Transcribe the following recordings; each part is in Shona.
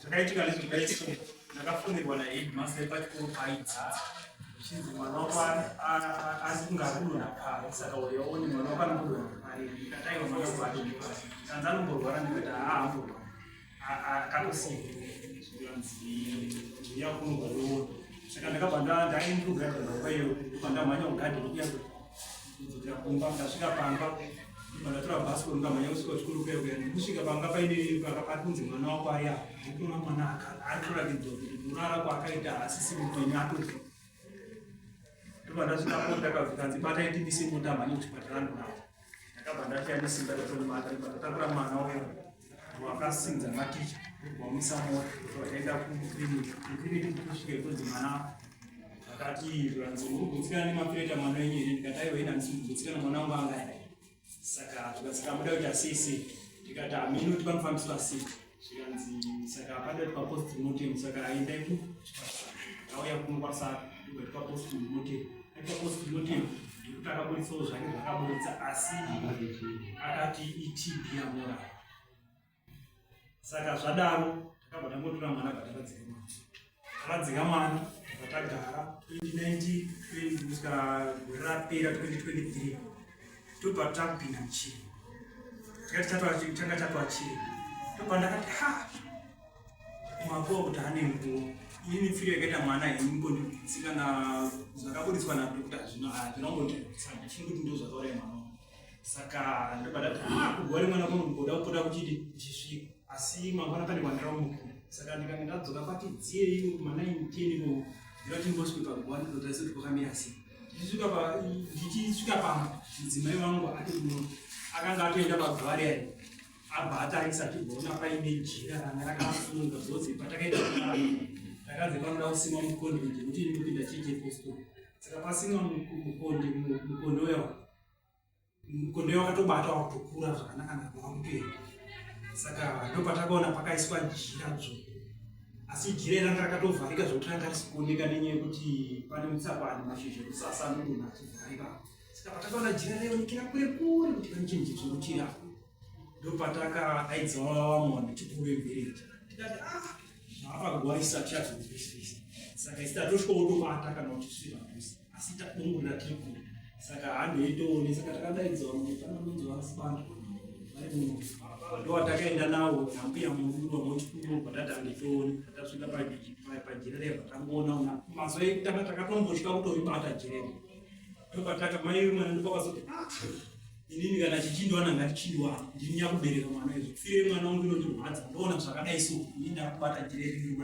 Zvakaitika ndezvekudai so, ndakafonerwa naheadmaster pachikoro paaidzidza zvichinzi mwana wako ari kunge ari kudonha pari, saka uya uone mwana wako anombodonha pari. Ndikati aiwa, mwana wangu haadonhi pari. Kanzi anomborwara, ndikati haa haamborwara, akatosiya. Zvikanzi uya kunobva ndoona. Saka ndakabva ndaenda kugadheni nguva iyoyo, ndobva ndamhanya kugadheni kuya kudzokera kumba. Ndasvika pamba ndobva ndatora bhasikoro, ndikamhanya kusvika kuchikoro kuya kuya. Ndikusvika panga paine pari kunzi mwana wako ari apa, ndikuona mwana ari kuratidzwa kuti kurara kwaakaita haasisi mupenyu, atofa. Ndobva ndasvikapo, ndakabva batai timise mota mhanye kuchipatara ndonavo. Ndakabva ndashaya nesimba rekutomubata, ndobva ndatakura mwana uya wakasinza maticha, ndobva mota, ndobva taenda kuclinic. Kuclinic kusvika kunzi mwana akati zvanzi uri kugutsikana nemapireta mwana wenyu here? Ndikati aiwa, ini handisi kugutsikana, mwana wangu anga here. Saka zvikasika muda kuita sei sei? Ndikati hameno kuti panofambiswa sei. Zvikanzi saka panoda kuti papost mortem, saka endai kuchipatara. Ndauya kuno kwasara, ndobva tipa post mortem. Aipa post mortem ndikuti akaburitsawo zvake zvakaburitsa, asi akati iTB yamora. Saka zvadaro takabva tangotora mwana, bva taradzika mwana, taradzika mwana, tabva tagara 2019 kusvika gore rapera 2023. Tobva takupinda muchirimo, tikati tanga chatova chirimo. Tobva ndakati ha, makuwa kuti ane nguo inini pfiro yakaita mwana imbondibvutsi kana zvakaburitswa nadokta zvino hazvina kumbondibvutsa, ndichinguti ndo zvakauraya mwana wangu. Saka ndobva ndati ha, kugore mwana kunogoda kupota kuchidi kuchisvika, asi mangwana pane kwandiraumukira. Saka ndikange ndadzoka kwati dziyei kuma 9 10 ko, ndinoti ndosvika paguva, ndinotarisa kuti kwakamira sei. Ndichisvika pamba, mudzimai wangu ati akanga atoenda paguva riyani, abva atarisa, achibvaona paine jira ranga rakasunga zodzi. Patakaita takanzi panoda kusimwa mukonde nekuti ini ndopinda chechi yepostori. Saka pasimwa mukonde, mukonde uya, mukonde wakatobata wakutokura zvakanaka nako wakutoenda. Saka ndopatakaona pakaiswa jira dzvuku, asi jira ranga rakatovharika zvokuti ranga risi kuoneka nenyaya yekuti pane mutsapani, mashizha ekusasa anodonha achivharika. Saka patakaona jira raionekera kure kure kuti pane chinhu chitsvuku chiri apo, ndopatakadaidzawa vamwe vanhu chikuru vevillage, tikati ah, zvaapagwarisa tichazonzwisisa. Saka isi tatosvikawo tobata kana kuti tisiri padhuze, asi tadongorera tiri kure, saka handei toone. Saka takadaidza vamwe panononzi vasibanda vari muno, ndowatakaenda nawo nambuya mururu vamwe patati handitoone. Tasvika pajira reva, tangoona una mazuva ekutanga takatombotya kutoribata jirero. Ndopataka mai mwana ndopakazoti ah, inini kana chichindiwana ngatichindiwana, ndini nyakubereka mwana izvo, fire mwana wangu inondirwadza, ndoona zvakadai so, ini ndakubata jira riri,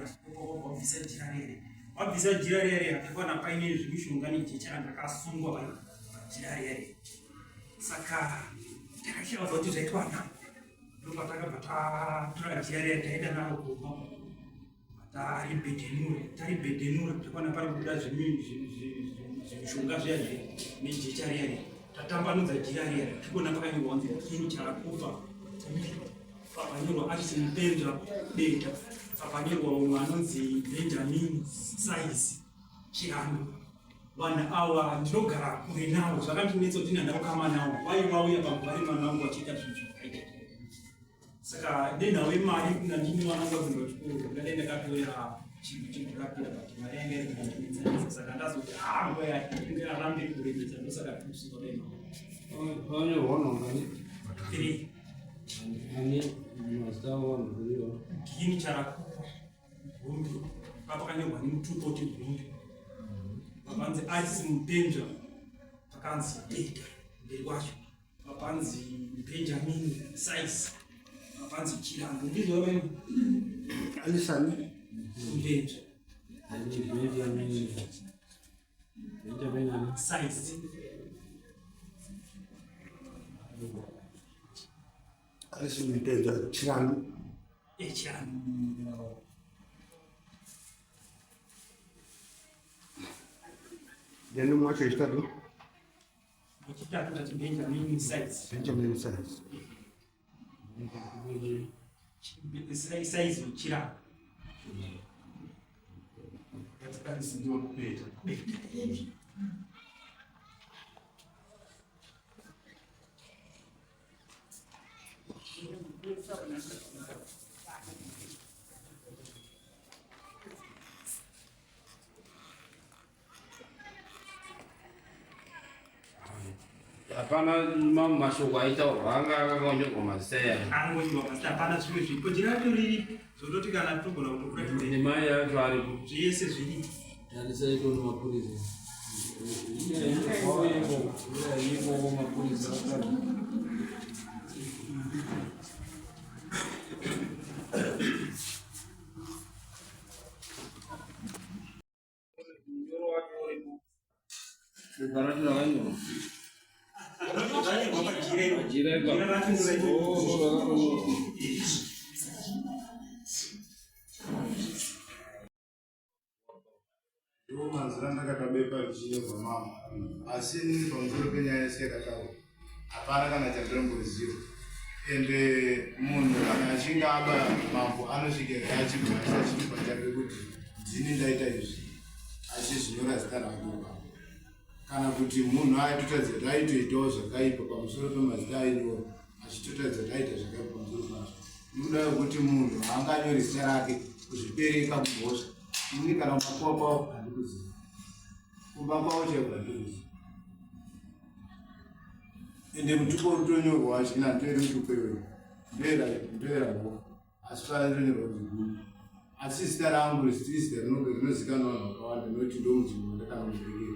wabvisa jira rere, wabvisa jira rere, atakaona paine zvimishonga nejecha ranga rakasungwa pajira rere. Saka takashaudza kuti zvaitwa na ndopatakabva tatora jira rere, taenda naro kumba, taribhedhenura, taribhedhenura, takaona pari kubuda zvimishonga zviya zviya nejecha riya riya. Tatambanudza jira riya, tikuona pakanyorwa kunzi kini charakufa, pakanyorwa Achisi Mupenzva Beta, pakanyorwa umwe anonzi Benjamin Size Chirandu. Vanhu ava ndinogara kure navo, zvakandinetsa kuti nandakukama navo, vai vauya panguva yemwana wangu vachiita zvinhu zvakaita. Saka nenhau yemari nandini mwana wangu abvunza kuchikoro, ndadai ndakatoya chinhu chekurapira, but mari yanga iri kundinetsa. Saka ndazoti ah, nguva yacho arambe kurebesa, ndosaka tikusvika dai. Vanyorwa nongani? Three. Ani mazita avanhu kuriwa? Gini Charakupa Gundu, papakanyorwa nemutupo kuti Gundu, papanzi Arisi Mupenzva, pakanzi Beta mberi kwacho, papanzi Benjamin Size, papanzi Chirango. Ndizvo vamene. Alisani? Mupenzva. Ani Benjamin. Benjamin ani? Size. Alison Mpenza Chirandu. Chirandu. Then mumwe wacho wechitatu? Wechitatu tati Benjamin Size. Benjamin Size. Size Chirandu. Alison ndiwo kupeta. Hapana mashoko aitaurwa anga akanyorwa mazita yayo. Angonyorwa mazita, hapana zvimwe zviripo. Jira racho riripo zvototi kana togona kutokuratidza. Nemai yacho aripo. Zvese zviripo. Tarisai kune mapurisa. Ikoko mapurisa akati. Ndiwo manzira ndakatabepa richinyorwa mama, asi inini pamusoro penyaya yese yakataurwa hapana kana chandinomboziva. Ende munhu kana achinge aba mambo anosvika ega achibva aisa chitupa chake kuti ndini ndaita izvi, achizvinyora zita rake ipapo. Kana kuti munhu aitotaridza kuti aitoitawo zvakaipa pamusoro pemazita ainyora, achitotaridza kuti aita zvakaipa pamusoro pazvo. Nekuda kwekuti munhu haanganyori zita rake kuzvipereka kumhosva. Ini kana kumakuva kwavo handikuziva, kumba kwavo chaiko handikuziva. Ende mutupo unotonyorwa wacho ina ndoere mutupo iyoyo ndoera mhofu, asi panotonyorwa kuti guru, asi zita rangu risiri zita rinozikanwa vanhu vakawanda nekuti ndomunzvimbo mandakanoberekerwa.